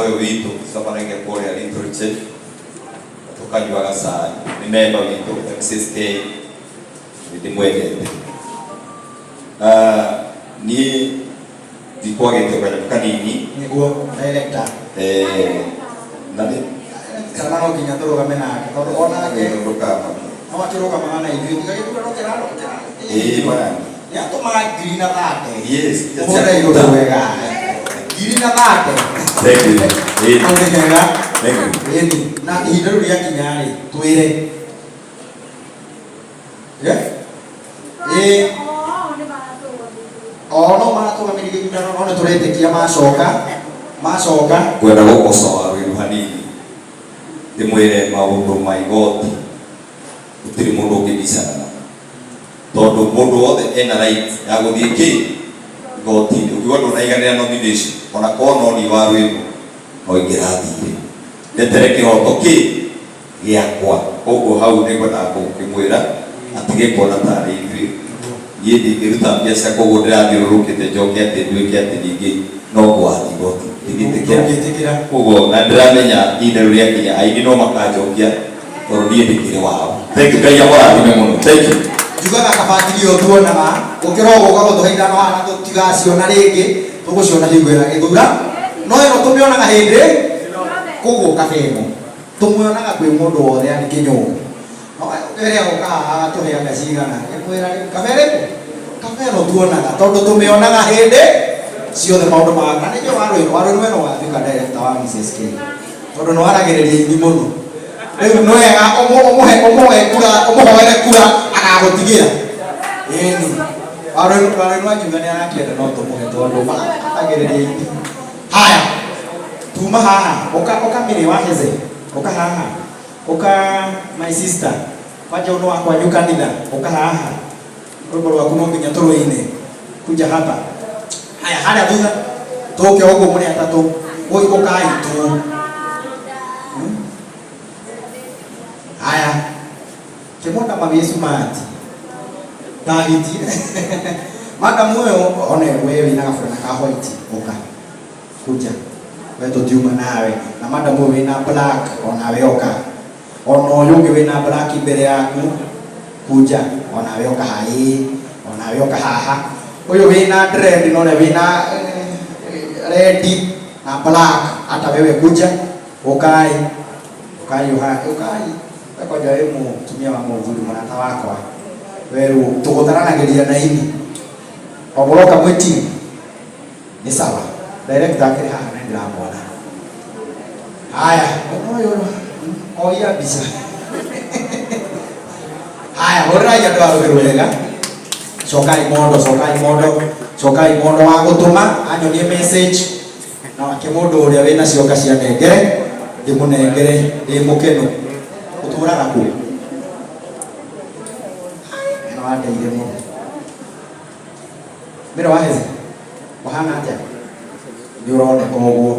Ũyũ witũ tũcemanagia kũrĩa Little Chef na tũkanyuaga cai. Nĩ memba witũ MCSK, nĩ ndĩmwendete. Ah, niĩ ndikwagĩte o kanyamũ kanini. Nĩguo director. Eh, na nĩ Kana no nginya tũrũgame nake tondũ onake ndũkamake. No akĩrũgamaga na ithuĩ tiga gĩthurano kĩrarũgama. Ĩĩ bana. Nĩ atũmaga ngiri na thate. Yes. Ũhũre igũrũ wega. Ngiri na thate. Thank you. Ĩĩ. Hau nĩ hega. Thank you. Ĩni, na ihinda rĩu rĩakinya rĩ, twĩre. Yeah? Ĩĩ. O no maratũgamĩrĩire gĩthurano no nĩ tũretĩkia macoka macoka. Ngwenda gũkocoa Wĩru hanini ndĩmwĩre maũndũ ma igoti gũtirĩ mũndũ ũngĩbicana namo tondũ mũndũ wothe ena right ya gũthiĩ kĩ igoti-inĩ. Ũngiuga ndũnaiganĩra nomination ona korwo no niĩ wa rwĩmbo no ingĩrathire ndetere kĩhoto kĩ gĩakwa. Koguo hau nĩ ngwendaga gũkĩmwĩra atige kuona tarĩ ithuĩ. Niĩ ndingĩruta mbia ciakwa ũguo ndĩrathiũrũrũkĩte njoke atĩ nduĩke atĩ ningĩ no ngwathiĩ igoti. Ndingĩtĩkĩra. Ndũngĩtĩkĩra. Koguo na ndĩramenya ihinda rĩu rĩakinya aini no makanjokia tondũ niĩ ndĩkĩrĩ wao. Thank you. Ngai amũrathime mũno. Thank you. Njugaga kaba ngiri ĩyo tuonaga gũkĩra ũgũka gũtũhe ithano haha na tũtigaciona rĩngĩ tũgũciona hingo ya gĩthura no ĩno tũmĩonaga hĩndĩ koguo kaba ĩno tũmĩonaga kwĩ mũndũ wothe yani kĩnyũngũ no ĩrĩa gũka haha agatũheaga cigana ngĩmwĩra rĩu kaba ĩrĩkũ kaba ĩno tuonaga tondũ tũmĩonaga hĩndĩ ciothe maũndũ ma na nĩkĩo warũĩrũ warũĩrũ we no watuĩka director wa Mrs K tondũ nĩ waragĩrĩria ini mũno rĩu nĩ wega ũmũhe ũmũhe kura ũmũhoere kura agagũtigĩra ĩni warũĩrũ warũĩrũ angiuga nĩ arakĩenda no tũmũhe tondũ maragĩrĩria ini. Haya, tuma haha ũka ũka mĩrĩ wa heze ũka haha ũka my sister kwanja ũnũ wa kwanyu kanitha ũka haha rwĩmbo rwaku no nginya tũrũine kuja hapa. Haya, harĩa thutha tũke ũguo mũrĩ atatũ ũi ũkai tu. Haya, kĩmona mawĩ smart tahiti madam ũyũ one we wĩna gaburana ka white ũka kuja we tũtiuma nawe na madam ũyũ wĩna black onawe ũka ona ũyũ ũngĩ wĩna black mbere yaku kuja onawe ũka haha ĩĩ onawe ũka haha ũyũ wĩna dread na ũrĩa wĩna red na black hata wewe kuja ũkai ũkai ũkai we kwanja wĩ mũtumia wa mũthuri mũrata wakwa we rĩu tũgũtaranagĩria na ini o mũroka mwĩ team nĩ sawa. Director akĩrĩ haha na ndĩramuona. Haya, mwena ũyũ oia mbica. Haya, hũrĩrai andũ a rũhĩ wega. Cokai mondo, cokai mondo, cokai mondo wa gũtũma anyonie message nake mũndũ ũrĩa wĩna cionga cia nengere ndĩmũnengere ndĩ mũkenu. Ũtũraga kũ? Ĩno wandeire mũno. Mĩro wa hezi ũhana atĩa? Nĩ ũroneka ũguo.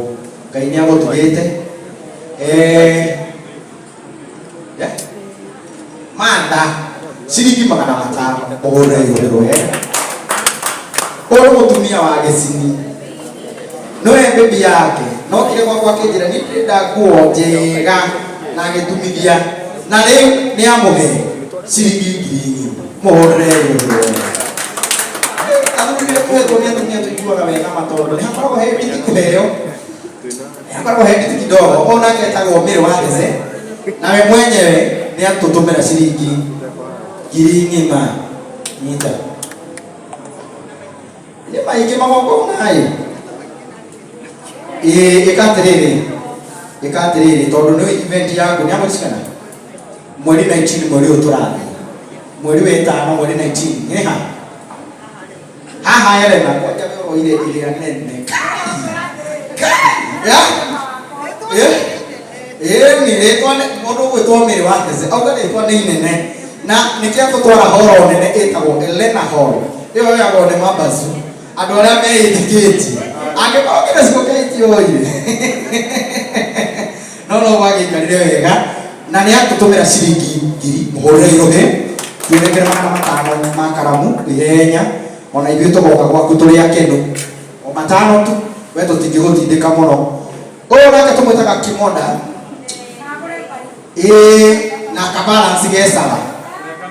Ngai nĩ agũtugĩte. Eh, yeah. Manda ciringi 500 ũhũre igũrũ wega. Ũyũ nĩ mũtumia wa gĩcini nĩwe bibi yake no kire gwakwa akĩnjĩra niĩ ndĩrenda nguo njega na agĩtumithia na rĩu nĩ amũhe ciringi 4,000 mũhũrĩre igũrũ wega. Athuri rĩrĩa tũhetwo nĩ atumia tũiguaga wega ma tondũ nĩ hakoragwo he nditi kũheo nĩ hakoragwo he nditi kidogo. Ũyũ nake etagwo Mary wa These nawe mwenyewe nĩ atũtũmĩra ciringi 4,000 nyita nĩ maingĩ magongona ĩ ĩ ĩka atĩrĩrĩ ĩka atĩrĩrĩ tondũ nĩ event yaku nĩ amũririkana mweri 19 mweri ũyũ tũrathiĩ mweri wetano mweri 19 nĩ ha haha Elena kwanja we ũroire ĩrĩa nene ya ĩni rĩtwa mũndũ ũgwĩtwo Mary wa These auga rĩtwa nĩ inene na nĩkĩo atũtwara horo nene ĩtagwo Elena Hall ĩyo yoyagwo nĩ mabazu andũ arĩa meĩtĩkĩtie angĩkorwo kĩndũ cikũkĩtie oire no no wagĩikarire wega na nĩ atũtũmĩra ciringi ngiri mũhũrĩre irũhĩ twĩnengere 500 ma karamu ihenya ona ithuĩ tũgoka gwaku tũrĩ akenu o matano tu we tũtingĩgũtindĩka mũno. Ũyũ nake tũmwĩtaga Kimonda. Ĩĩ, na kabalance ge sawa.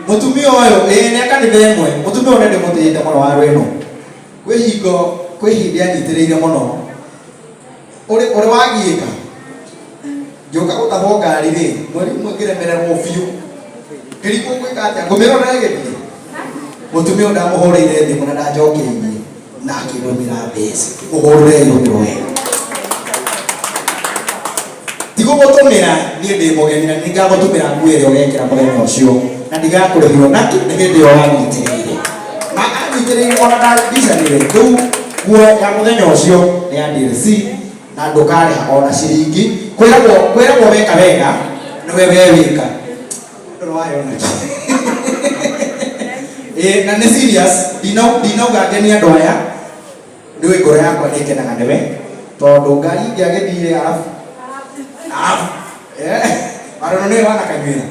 Mũtumia ũyũ, ĩĩ, nĩ kanitha ĩmwe. Mũtumia ũyũ nĩ ndĩmũtĩĩte mũno wa rwĩno. Kwĩ hingo, kwĩ hĩndĩ anyitĩrĩire mũno. Ũrĩ ũrĩ wagiĩka. Ngĩũka gũtahwo ngari rĩ, mweri ũmwe ngĩremererwo biũ. Ngĩrigwo ngwĩka atĩa, ngũmĩrora ĩgĩthiĩ. Mũtumia ũyũ ndamũhũrĩire thimũ na ndanjokeirie na akĩndũmĩra mbeca. Mũhũrĩrei rũhĩ wega. Tigũgũtũmĩra niĩ ndĩ mũgeni na nĩngagũtũmĩra nguo ĩrĩa ũgekĩra mũthenya ũcio na ndigakũrĩhio nakĩ nĩ hĩndĩ ĩyo wanyitĩrĩire. Na anyitĩrĩire ona ndandicanire rĩu nguo ya mũthenya ũcio nĩ ya DLC na ndũkarĩha ona ciringi. Kwĩragwo kwĩragwo weka wega nĩwe we wĩka. Ndũrĩ wayona kĩ. Ĩĩ na nĩ serious ndinauga ngenie andũ aya nĩũĩ ngoro yakwa nĩ ĩkenaga nĩwe tondũ ngari ingĩagĩthire arabu arabu Marono nĩwe wanakanyuĩra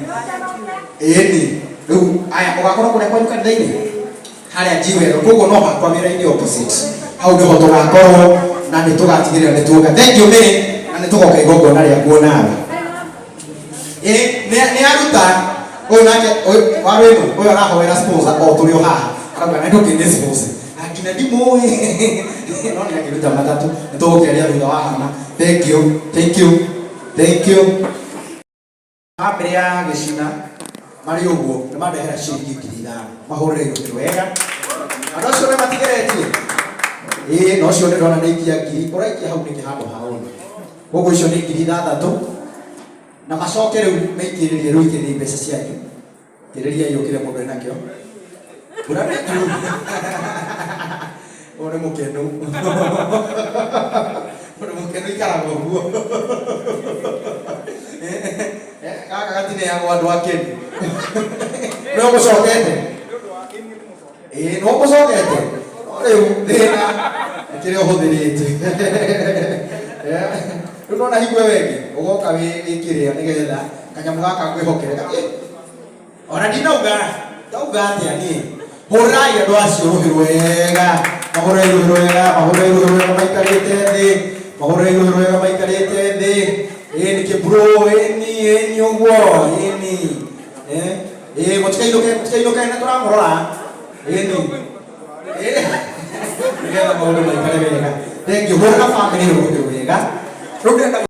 ĩni rĩu aya ũgakorwo kũrĩa kwanyu kanitha-inĩ harĩa njiwero koguo no hakwa wĩra-inĩ opposite hau nĩho tũgakorwo na nĩ tũgatigĩrĩra nĩ tuoka. Thank you Mary, na nĩ tũgoka igongona rĩaku onawe. Ĩ nĩ aruta ũyũ nake ũyũ wa rwĩmbo ũyũ arahoera sponsor o tũrĩ o haha arauga na ndũkĩ nĩ sponsor na nginya ndimũĩ no nĩ akĩruta matatũ nĩ tũgũkĩaria thutha wa hama. Thank you, thank you, thank you. Bamĩrĩ ya Gĩcina marĩ ũguo nĩ mandehera ciringi 5,000 mahũrĩre igoti wega. Andũ acio nĩ matigeretie ĩĩ na ũcio nĩ ndona nĩ ikia ngiri ũraikia hau nĩkĩ handũ ha ũna koguo icio nĩ 6,000 na macoke rĩu meikĩrĩrie rĩu ikĩrĩrie mbeca cianyu kĩrĩria yũkĩre mũndũ enakĩo mbura nĩ njuru ũyũ nĩ mũkenu ũyũ nĩ mũkenu ikaraga ũguo gaka gatineagwo andũ akenu nĩ ũgũcokete ĩĩ nĩ ũgũcokete no rĩu thĩna nĩ kĩrĩa ũhũthĩrĩte rĩu nona hingo ĩyo ĩngĩ ũgoka wĩkĩrĩa nĩgetha kanyamũ gaka ngwĩhokere ona ndinauga ndauga atĩa niĩ hũrai andũ acio rũhĩ rwega mahũrei rũhĩ rwega mahũrei rũhĩ rwega maikarĩte thĩ mahũrei rũhĩ rwega maikarĩte thĩ ĩĩ nĩ kĩbro ĩni ĩni ũguo ĩni ĩĩ mũtikainũke mũtikainũke nĩ tũramũrora ĩni ĩĩ nĩgetha maũndũ maikare wega. Thank you. Hũrĩra bamĩrĩ ĩyo rũhĩ rwega rĩu ndĩrenda.